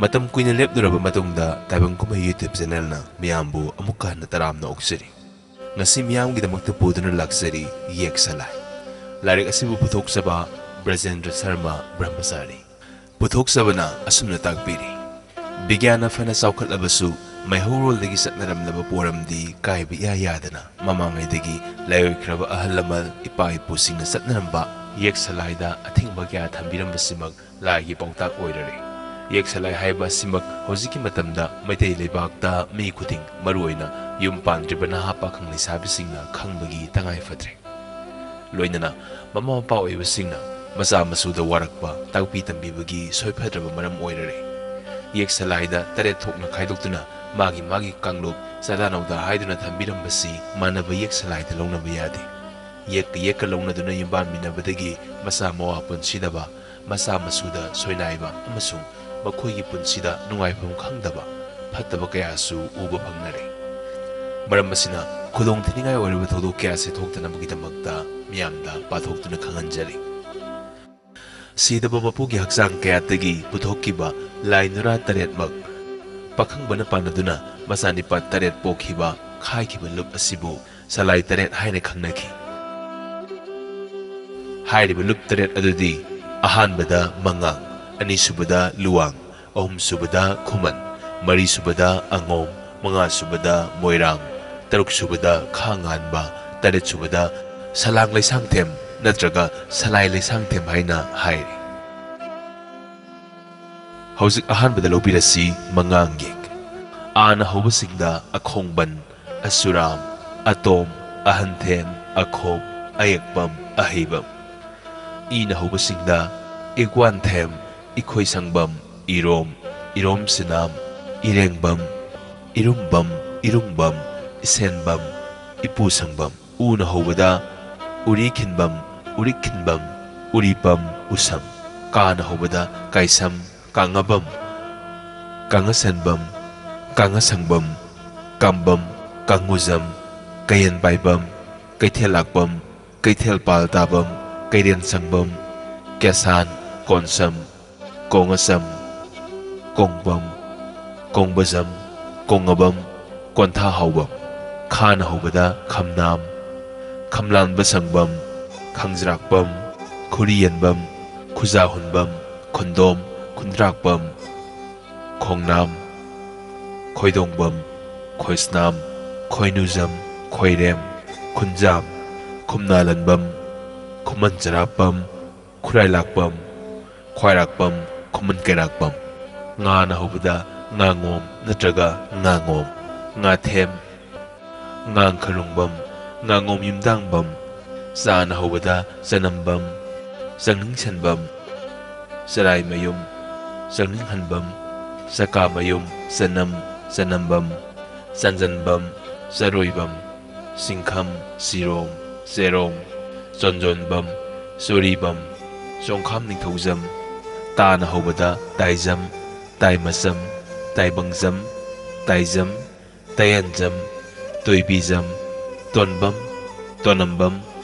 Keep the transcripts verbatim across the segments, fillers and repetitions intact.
ꯃꯇꯝ ꯀꯨꯏꯅ ꯂꯦꯞꯂꯨꯔꯕ ꯃꯇꯨꯡꯗ ꯇꯥꯏꯕꯪ ꯀꯨꯝꯍꯩ YouTube ꯆꯦꯅꯦꯜꯅ ꯃꯤꯌꯥꯝꯕꯨ ꯑꯃꯨꯛꯀ ꯍꯟꯅ ꯇꯔꯥꯝꯅ ꯑꯣꯛꯆꯔꯤ꯫ ꯉꯁꯤ ꯃꯤꯌꯥꯝꯒꯤꯗꯃꯛꯇ ꯄꯨꯗꯨꯅ ꯂꯥꯛꯆꯔꯤ ꯌꯦꯛ ꯁꯂꯥꯏ꯫ ꯂꯥꯏꯔꯤꯛ ꯑꯁꯤꯕꯨ ꯄꯨꯊꯣꯛꯆꯕ ꯕ꯭ꯔꯖꯦꯟꯗ꯭ꯔ ꯁꯔꯃ ꯕ꯭ꯔꯍ꯭ꯃꯆꯥꯔꯤ꯫ ꯄꯨꯊꯣꯛꯆꯕꯅ ꯑꯁꯨꯝꯅ ꯇꯥꯛꯄꯤꯔꯤ, ꯕꯤꯒ꯭ꯌꯥꯟꯅ ꯐꯅ ꯆꯥꯎꯈꯠꯂꯕꯁꯨ ꯃꯩꯍꯧꯔꯣꯜꯗꯒꯤ ꯆꯠꯅꯔꯝꯂꯕ ꯄꯣꯔꯝꯗꯤ ꯀꯥꯏꯕ ꯏꯌꯥ ꯌꯥꯗꯅ ꯃꯃꯥꯡꯉꯩꯗꯒꯤ ꯂꯥꯏꯑꯣꯏꯈ꯭ꯔꯕ ꯑꯍꯜ ꯂꯃꯟ ꯏꯄꯥ ꯏꯄꯨꯁꯤꯡꯅ ꯆꯠꯅꯔꯝꯕ ꯌꯦꯛ ꯁꯂꯥꯏꯗ ꯑꯊꯤꯡꯕ ꯀꯌꯥ ꯊꯝꯕꯤꯔꯝꯕꯁꯤꯃꯛ ꯂꯥꯏꯒꯤ ꯄꯥꯎꯇꯥꯛ ꯑꯣꯏꯔꯔꯦ꯫ ꯌꯦꯛ ꯁꯂꯥꯏ ꯍꯥꯏꯕ ꯑꯁꯤꯃꯛ ꯍꯧꯖꯤꯛꯀꯤ ꯃꯇꯝꯗ ꯃꯩꯇꯩ ꯂꯩꯕꯥꯛꯇ ꯃꯤ ꯈꯨꯗꯤꯡ, ꯃꯔꯨꯑꯣꯏꯅ ꯌꯨꯝ ꯄꯥꯟꯗ꯭ꯔꯤꯕ ꯅꯍꯥ ꯄꯥꯈꯪ ꯂꯩꯁꯥꯕꯤꯁꯤꯡꯅ ꯈꯪꯕꯒꯤ ꯇꯉꯥꯏ ꯐꯗ꯭ꯔꯦ꯫ ꯂꯣꯏꯅꯅ ꯃꯃꯥ ꯃꯄꯥ ꯑꯣꯏꯕꯁꯤꯡꯅ ꯃꯆꯥ ꯃꯁꯨꯗ ꯋꯥꯔꯛꯄ, ꯇꯥꯛꯄꯤ ꯇꯝꯕꯤꯕꯒꯤ ꯁꯣꯏꯐꯗ꯭ꯔꯕ ꯃꯔꯝ ꯑꯣꯏꯔꯔꯦ꯫ ꯌꯦꯛ ꯁꯂꯥꯏꯗ ꯇꯔꯦꯠ ꯊꯣꯛꯅ ꯈꯥꯏꯗꯣꯛꯇꯨꯅ ꯃꯥꯒꯤ ꯃꯥꯒꯤ ꯀꯥꯡꯂꯨꯞ ꯆꯥꯗꯥ ꯅꯧꯗꯥ ꯍꯥꯏꯗꯨꯅ ꯊꯝꯕꯤꯔꯝꯕꯁꯤ ꯃꯥꯟꯅꯕ ꯌꯦꯛ ꯁꯂꯥꯏꯗ ꯂꯧꯅꯕ ꯌꯥꯗꯦ꯫ ꯌꯦꯛꯀ ꯌꯦꯛꯀ ꯂꯧꯅꯗꯨꯅ ꯌꯨꯝꯕꯥꯟꯃꯤꯟꯅꯕꯗꯒꯤ ꯃꯆꯥ ꯃꯋꯥ ꯄꯨꯟꯁꯤꯗꯕ, ꯃꯆꯥ ꯃꯁꯨꯗ ꯁꯣꯏꯅꯥꯏꯕ ꯑꯃꯁꯨꯡ ꯃꯈꯣꯏꯒꯤ ꯄꯨꯟꯁꯤꯗ ꯅꯨꯡꯉꯥꯏꯐꯝ ꯈꯪꯗꯕ ꯐꯠꯇꯕ ꯀꯌꯥꯁꯨ ꯎꯕ ꯐꯪꯅꯔꯦ꯫ ꯃꯔꯝ ꯑꯁꯤꯅ ꯈꯨꯗꯣꯡ ꯊꯤꯅꯤꯡꯉꯥꯏ ꯑꯣꯏꯔꯕ ꯊꯧꯗꯣꯛ ꯀꯌꯥꯁꯦ ꯊꯣꯛꯇꯅꯕꯒꯤꯗꯃꯛꯇ ꯃꯤꯌꯥꯝꯗ ꯄꯥꯊꯣꯛꯇꯨꯅ ꯈꯪꯍꯟꯖꯔꯤ꯫ ꯁꯤꯗꯕ ꯃꯄꯨꯒꯤ ꯍꯛꯆꯥꯡ ꯀꯌꯥꯠꯇꯒꯤ ꯄꯨꯊꯣꯛꯈꯤꯕ ꯂꯥꯏ ꯅꯨꯔꯥ ꯇꯔꯦꯠꯃꯛ ꯄꯥꯈꯪꯕꯅ ꯄꯥꯟꯅꯗꯨꯅ ꯃꯆꯥꯅꯤꯄꯥ ꯇꯔꯦꯠ ꯄꯣꯛꯈꯤꯕ ꯈꯥꯏꯈꯤꯕ ꯂꯨꯞ ꯑꯁꯤꯕꯨ ꯁꯂꯥꯏ ꯇꯔꯦꯠ ꯍꯥꯏꯅ ꯈꯪꯅꯈꯤ꯫ ꯍꯥꯏꯔꯤꯕ ꯂꯨꯞ ꯇꯔꯦꯠ ꯑꯗꯨꯗꯤ ꯑꯍꯥꯟꯕꯗ ꯃꯉꯥꯡ, ꯑꯅꯤꯁꯨꯕꯗ ꯂꯨꯋꯥꯡ, ꯑꯍꯨꯝꯁꯨꯕꯗ ꯈꯨꯃꯟ, ꯃꯔꯤꯁꯨꯕꯗ ꯑꯉꯣꯝ, ꯃꯉꯥꯁꯨꯕꯗ ꯃꯣꯏꯔꯥꯡ, ꯇꯔꯨꯛꯁꯨꯕꯗ ꯈꯥ ꯉꯥꯟꯕ, ꯇꯔꯦꯠꯁꯨꯕꯗ ꯁꯂꯥꯡ ꯂꯩꯁꯥꯡꯊꯦꯝ ꯅꯠꯇ꯭ꯔꯒ ꯁꯂꯥꯏ ꯂꯩꯁꯥꯡꯊꯦꯝ ꯍꯥꯏꯅ ꯍꯥꯏꯔꯤ꯫ ꯍꯧꯖꯤꯛ ꯑꯍꯥꯟꯕꯗ ꯂꯧꯕꯤꯔꯁꯤ ꯃꯉꯥꯡ ꯌꯦꯛ꯫ ꯑꯥꯅ ꯍꯧꯕꯁꯤꯡꯗ ꯑꯈꯣꯡꯕꯟ, ꯑꯁꯨꯔꯥꯝ, ꯑꯇꯣꯝ, ꯑꯍꯟꯊꯦꯝ, ꯑꯈꯣꯞ, ꯑꯌꯦꯛꯄꯝ, ꯑꯍꯩꯕꯝ꯫ ꯏꯅ ꯍꯧꯕꯁꯤꯡꯗ ꯏꯒ꯭ꯋꯥꯟꯊꯦꯝ, ꯏꯈꯣꯏꯁꯪꯕꯝ, ꯏꯔꯣꯝ, ꯏꯔꯣꯝ ꯁꯤꯅꯥꯝ, ꯏꯔꯦꯡꯕꯝ, ꯏꯔꯨꯝꯕꯝ, ꯏꯔꯨꯡꯕꯝ, ꯏꯁꯦꯟꯕꯝ, ꯏꯄꯨ ꯁꯪꯕꯝ꯫ ꯎꯅ ꯍꯧꯕꯗ ꯎꯔꯤ ꯈꯤꯟꯕꯝ, ꯎꯔꯤꯛ ꯈꯤꯟꯕꯝ, ꯎꯔꯤꯄꯝ, ꯎꯁꯝ꯫ ꯀꯥꯅ ꯍꯧꯕꯗ ꯀꯥꯏꯁꯝ, ꯀꯥꯡꯉꯕꯝ, ꯀꯥꯡꯉꯁꯟꯕꯝ, ꯀꯥꯡꯉꯁꯪꯕꯝ, ꯀꯥꯝꯕꯝ, ꯀꯥꯡꯉꯨꯖꯝ, ꯀꯩꯌꯦꯟ ꯄꯥꯏꯕꯝ, ꯀꯩꯊꯦꯜ ꯂꯥꯛꯄꯝ, ꯀꯩꯊꯦꯜ ꯄꯥꯜ ꯇꯥꯕꯝ, ꯀꯩꯔꯦꯟ ꯁꯪꯕꯝ, ꯀꯦꯁꯥꯟ, ꯀꯣꯟꯁꯝ, ꯀꯣꯡꯉꯁꯝ꯫ ꯀꯣꯡꯕꯝ, ꯀꯣꯡꯕꯖꯝ, ꯀꯣꯡꯉꯕꯝ, ꯀꯣꯟꯊꯥ ꯍꯥꯎꯕꯝ꯫ ꯈꯥꯅ ꯍꯧꯕꯗ ꯈꯝꯅꯥꯝ, ꯈꯝꯂꯥꯟꯕ ꯁꯪꯕꯝ, ꯈꯪꯖ꯭ꯔꯥꯛꯄꯝ, ꯈꯨꯔꯤ ꯌꯦꯟꯕꯝ, ꯈꯨꯖꯥ ꯍꯨꯟꯕꯝ, ꯈꯨꯟꯗꯣꯝ, ꯈꯨꯟꯗ꯭ꯔꯥꯛꯄꯝ, ꯈꯣꯡꯅꯥꯝ, ꯈꯣꯏꯗꯣꯡꯕꯝ, ꯈꯣꯏꯁꯅꯥꯝ, ꯈꯣꯏꯅꯨꯖꯝ, ꯈꯣꯏꯔꯦꯝ, ꯈꯨꯟꯖꯥꯝ, ꯈꯨꯝꯅꯥꯂꯟꯕꯝ, ꯈꯨꯃꯟ ꯆꯔꯥꯛꯄꯝ, ꯈꯨꯔꯥꯏꯂꯥꯛꯄꯝ, ꯈ꯭ꯋꯥꯏꯔꯥꯛꯄꯝ, ꯈꯨꯃꯟ ꯀꯩꯔꯥꯛꯄꯝ꯫ ꯉꯥꯅ ꯍꯧꯕꯗ ꯉꯥꯉꯣꯝ ꯅꯠꯇ꯭ꯔꯒ ꯉꯥꯉꯣꯝ, ꯉꯥꯊꯦꯝ, ꯉꯥꯡꯈꯂꯨꯡꯕꯝ, ꯉꯥꯉꯣꯝ ꯌꯨꯝꯗꯥꯡꯕꯝ꯫ ꯆꯥꯅ ꯍꯧꯕꯗ ꯆꯅꯝꯕꯝ, ꯆꯪꯅꯤꯡꯁꯟꯕꯝ, ꯆꯔꯥꯏꯃꯌꯨꯝ, ꯆꯪꯅꯤꯡꯍꯟꯕꯝ, ꯆꯀꯥꯃꯌꯨꯝ, ꯆꯅꯝ, ꯆꯅꯝꯕꯝ, ꯆꯟꯖꯟꯕꯝ, ꯆꯔꯣꯏꯕꯝ, ꯁꯤꯡꯈꯝ, ꯁꯤꯔꯣꯝ, ꯆꯦꯔꯣꯝ, ꯆꯣꯟꯖꯣꯟꯕꯝ, ꯆꯣꯔꯤꯕꯝ, ꯆꯣꯡꯈꯥꯝ ꯅꯤꯡꯊꯧꯖꯝ꯫ ꯇꯥꯅ ꯍꯧꯕꯗ ꯇꯥꯏꯖꯝ, ꯇꯥꯏꯃꯆꯝ, ꯇꯥꯏꯕꯪꯖꯝ, ꯇꯥꯏꯖꯝ, ꯇꯌꯥꯟꯖꯝ, ꯇꯣꯏꯕꯤꯖꯝ, ꯇꯣꯟꯕꯝ, ꯇꯣꯅꯝꯕꯝ,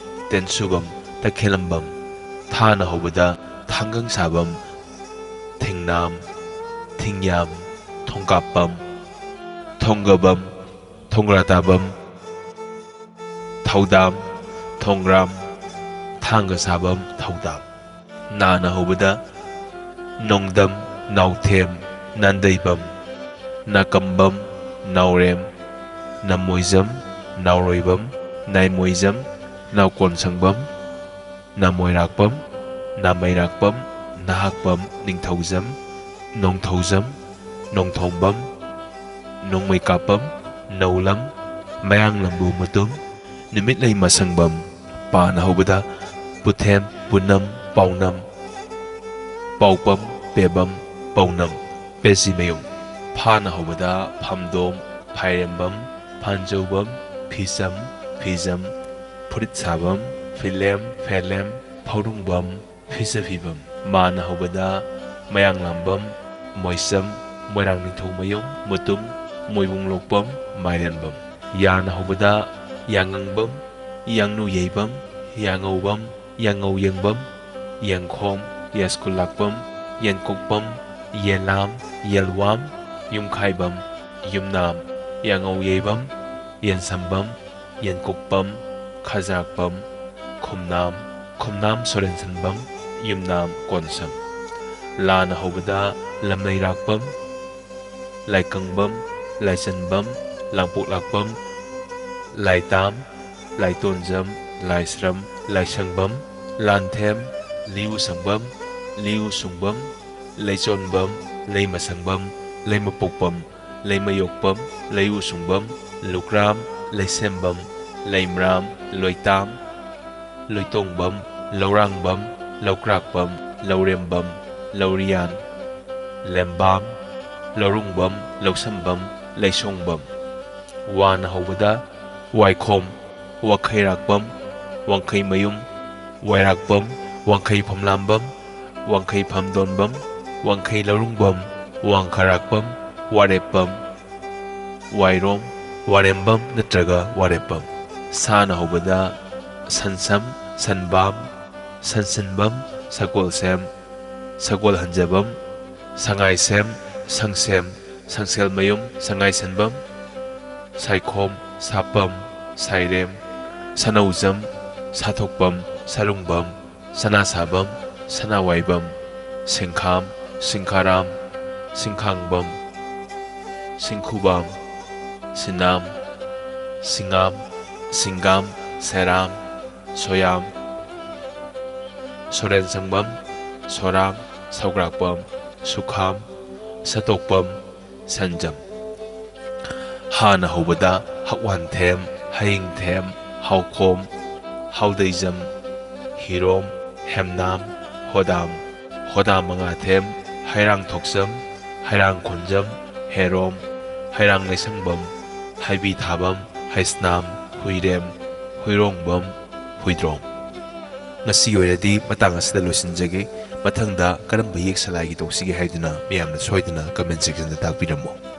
ꯇꯦꯟꯁꯨꯕꯝ, ꯇꯈꯦꯂꯝꯕꯝ꯫ ꯊꯥꯅ ꯍꯧꯕꯗ ꯊꯥꯡꯒꯪ ꯁꯥꯕꯝ, ꯊꯤꯡꯅꯥꯝ, ꯊꯤꯡꯌꯥꯝ, ꯊꯣꯡꯀꯥꯞꯄꯝ, ꯊꯣꯡꯒꯕꯝ, ꯊꯣꯡꯒ꯭ꯔꯥꯇꯥꯕꯝ, ꯊꯧꯗꯥꯝ, ꯊꯣꯡꯒ꯭ꯔꯥꯝ, ꯊꯥꯡꯒ ꯁꯥꯕꯝ, ꯊꯧꯗꯥꯝ꯫ ꯅꯥꯅ ꯍꯧꯕꯗ ꯅꯣꯡꯗꯝ, ꯅꯥꯎꯊꯦꯝ, ꯅꯥꯟꯗꯩꯕꯝ, ꯅꯥꯀꯝꯕꯝ, ꯅꯥꯎꯔꯦꯝ, ꯅꯃꯣꯏꯖꯝ, ꯅꯥꯎꯔꯣꯏꯕꯝ, ꯅꯥꯏꯃꯣꯏꯖꯝ, ꯅꯥꯎꯀꯣꯟꯁꯪꯕꯝ, ꯅꯥꯃꯣꯏꯔꯥꯛꯄꯝ, ꯅꯥꯃꯩꯔꯥꯛꯄꯝ, ꯅꯍꯥꯛꯄꯝ, ꯅꯤꯡꯊꯧꯖꯝ, ꯅꯣꯡꯊꯧꯖꯝ, ꯅꯣꯡꯊꯣꯡꯕꯝ, ꯅꯣꯡꯃꯩꯀꯥꯞꯄꯝ, ꯅꯧꯂꯝ, ꯃꯌꯥꯡꯂꯝꯕꯨ ꯃꯇꯨꯝ, ꯅꯨꯃꯤꯠꯂꯩ ꯃꯁꯪꯕꯝ꯫ ꯄꯥꯅ ꯍꯧꯕꯗ ꯄꯨꯊꯦꯝ, ꯄꯨꯅꯝ, ꯄꯥꯎꯅꯝ, ꯄꯥꯎꯄꯝ, ꯄꯦꯕꯝ, ꯄꯥꯎꯅꯝ꯫ ꯄꯦꯁꯤꯃꯌꯨꯝ꯫ ꯐꯥꯅ ꯍꯧꯕꯗ ꯐꯝꯗꯣꯝ, ꯐꯥꯏꯔꯦꯝꯕꯝ, ꯐꯥꯟꯖꯧꯕꯝ, ꯐꯤꯁꯝ, ꯐꯤꯖꯝ, ꯐꯨꯔꯤꯠ ꯁꯥꯕꯝ, ꯐꯤꯂꯦꯝ, ꯐꯦꯂꯦꯝ, ꯐꯧꯔꯨꯡꯕꯝ, ꯐꯤꯁꯐꯤꯕꯝ꯫ ꯃꯥꯅ ꯍꯧꯕꯗ ꯃꯌꯥꯡꯂꯥꯝꯕꯝ, ꯃꯣꯏꯁꯝ, ꯃꯣꯏꯔꯥꯡ ꯅꯤꯡꯊꯧꯃꯌꯨꯝ, ꯃꯨꯇꯨꯝ, ꯃꯣꯏꯕꯨꯡꯂꯣꯛꯄꯝ, ꯃꯥꯏꯔꯦꯟꯕꯝ꯫ ꯌꯥꯅ ꯍꯧꯕꯗ ꯌꯥꯉꯪꯕꯝ, ꯌꯥꯡꯅꯨ ꯌꯩꯕꯝ, ꯌꯥꯉꯧꯕꯝ, ꯌꯥꯉꯧ ꯌꯦꯡꯕꯝ, ꯌꯦꯡꯈꯣꯝ, ꯌꯥꯏꯁ꯭ꯀꯨꯜ ꯂꯥꯛꯄꯝ, ꯌꯦꯟꯀꯣꯛꯄꯝ, ꯌꯦꯂꯥꯝ, ꯌꯦꯜꯋꯥꯝ, ꯌꯨꯝꯈꯥꯏꯕꯝ, ꯌꯨꯝꯅꯥꯝ, ꯌꯥꯉꯧ ꯌꯩꯕꯝ, ꯌꯦꯟꯁꯝꯕꯝ, ꯌꯦꯟꯀꯨꯞꯄꯝ, ꯈꯖꯥꯛꯄꯝ, ꯈꯨꯝꯅꯥꯝ, ꯈꯨꯝꯅꯥꯝ ꯁꯣꯔꯦꯟꯁꯟꯕꯝ, ꯌꯨꯝꯅꯥꯝ ꯀꯣꯟꯁꯝ꯫ ꯂꯥꯅ ꯍꯧꯕꯗ ꯂꯝꯂꯩꯔꯥꯛꯄꯝ, ꯂꯥꯏꯀꯪꯕꯝ, ꯂꯥꯏꯆꯟꯕꯝ, ꯂꯥꯡꯄꯣꯛꯂꯥꯛꯄꯝ, ꯂꯥꯏꯇꯥꯝ, ꯂꯥꯏꯇꯣꯟꯖꯝ, ꯂꯥꯏꯁ꯭ꯔꯝ, ꯂꯥꯏꯁꯪꯕꯝ, ꯂꯥꯟꯊꯦꯝ, ꯂꯤꯎꯁꯪꯕꯝ, ꯂꯤꯎꯁꯨꯡꯕꯝ, ꯂꯩꯆꯣꯟꯕꯝ, ꯂꯩꯃꯁꯪꯕꯝ, ꯂꯩꯃꯄꯣꯛꯄꯝ, ꯂꯩꯃꯌꯣꯛꯄꯝ, ꯂꯩꯎꯁꯨꯡꯕꯝ, ꯂꯨꯀ꯭ꯔꯥꯝ, ꯂꯩꯁꯦꯝꯕꯝ, ꯂꯩꯃ꯭ꯔꯥꯝ, ꯂꯣꯏꯇꯥꯝ, ꯂꯣꯏꯇꯣꯡꯕꯝ, ꯂꯧꯔꯥꯡꯕꯝ, ꯂꯧꯀ꯭ꯔꯥꯛꯄꯝ, ꯂꯧꯔꯦꯝꯕꯝ, ꯂꯧꯔꯤꯌꯥꯟ, ꯂꯦꯝꯕꯥꯝ, ꯂꯧꯔꯨꯡꯕꯝ, ꯂꯧꯁꯝꯕꯝ, ꯂꯩꯁꯣꯡꯕꯝ꯫ ꯋꯥꯅ ꯍꯧꯕꯗ ꯋꯥꯏꯈꯣꯝ, ꯋꯥꯈꯩꯔꯥꯛꯄꯝ, ꯋꯥꯡꯈꯩꯃꯌꯨꯝ, ꯋꯥꯏꯔꯥꯛꯄꯝ, ꯋꯥꯡꯈꯩ ꯐꯝꯂꯥꯝꯕꯝ, ꯋꯥꯡꯈꯩ ꯐꯝꯗꯣꯟꯕꯝ, ꯋꯥꯡꯈꯩ ꯂꯧꯔꯨꯡꯕꯝ, ꯋꯥꯡꯈꯔꯥꯛꯄꯝ, ꯋꯥꯔꯦꯞꯄꯝ, ꯋꯥꯏꯔꯣꯝ, ꯋꯥꯔꯦꯝꯕꯝ ꯅꯠꯇ꯭ꯔꯒ ꯋꯥꯔꯦꯞꯄꯝ꯫ ꯁꯥꯅ ꯍꯧꯕꯗ ꯁꯟꯁꯝ, ꯁꯟꯕꯥꯝ, ꯁꯟꯁꯤꯟꯕꯝ, ꯁꯒꯣꯜꯁꯦꯝ, ꯁꯒꯣꯜꯍꯟꯖꯕꯝ, ꯁꯉꯥꯏꯁꯦꯝ, ꯁꯪꯁꯦꯝ, ꯁꯪꯁꯦꯜꯃꯌꯨꯝ, ꯁꯉꯥꯏꯁꯟꯕꯝ, ꯁꯥꯏꯈꯣꯝ, ꯁꯥꯄꯝ, ꯁꯥꯏꯔꯦꯝ, ꯁꯅꯧꯖꯝ, ꯁꯥꯊꯣꯛꯄꯝ, ꯁꯔꯨꯡꯕꯝ, ꯁꯅꯥꯁꯥꯕꯝ, ꯁꯅꯥꯋꯥꯏꯕꯝ, ꯁꯤꯡꯈꯥꯝ, ꯁꯤꯡꯈꯥꯔꯥꯝ, ꯁꯤꯡꯈꯥꯡꯕꯝ, ꯁꯤꯡꯈꯨꯕꯥꯝ, ꯁꯤꯅꯥꯝ, ꯁꯤꯡꯉꯥꯝ, ꯁꯤꯡꯒꯥꯝ, ꯁꯦꯔꯥꯝ, ꯁꯣꯌꯥꯝ, ꯁꯣꯔꯦꯟꯁꯪꯕꯝ, ꯁꯣꯔꯥꯝ, ꯁꯧꯒ꯭ꯔꯥꯛꯄꯝ, ꯁꯨꯈꯥꯝ, ꯁꯇꯣꯛꯄꯝ, ꯁꯟꯖꯝ꯫ ꯍꯥꯅ ꯍꯧꯕꯗ ꯍꯛꯋꯥꯟꯊꯦꯝ, ꯍꯌꯤꯡꯊꯦꯝ, ꯍꯥꯎꯈꯣꯝ, ꯍꯥꯎꯗꯩꯖꯝ, ꯍꯤꯔꯣꯝ, ꯍꯦꯝꯅꯥꯝ, ꯍꯣꯗꯥꯝ, ꯍꯣꯗꯥꯝ ꯃꯉꯥꯊꯦꯝ, ꯍꯩꯔꯥꯡ ꯊꯣꯛꯆꯝ, ꯍꯩꯔꯥꯡ ꯈꯣꯟꯖꯝ, ꯍꯦꯔꯣꯝ, ꯍꯩꯔꯥꯡ ꯂꯩꯁꯪꯕꯝ, ꯍꯩꯕꯤ ꯊꯥꯕꯝ, ꯍꯩꯁꯅꯥꯝ, ꯍꯨꯏꯔꯦꯝ, ꯍꯨꯏꯔꯣꯡꯕꯝ, ꯍꯨꯏꯗ꯭ꯔꯣꯝ꯫ ꯉꯁꯤꯒꯤ ꯑꯣꯏꯅꯗꯤ ꯃꯇꯥꯡ ꯑꯁꯤꯗ ꯂꯣꯏꯁꯤꯟꯖꯒꯦ꯫ ꯃꯊꯪꯗ ꯀꯔꯝꯕ ꯌꯦꯛ ꯁꯂꯥꯏꯒꯤ ꯇꯧꯁꯤꯒꯦ ꯍꯥꯏꯗꯨꯅ ꯃꯌꯥꯝꯅ ꯁꯣꯏꯗꯅ comment section ꯗ ꯇꯥꯛꯄꯤꯔꯝꯃꯨ꯫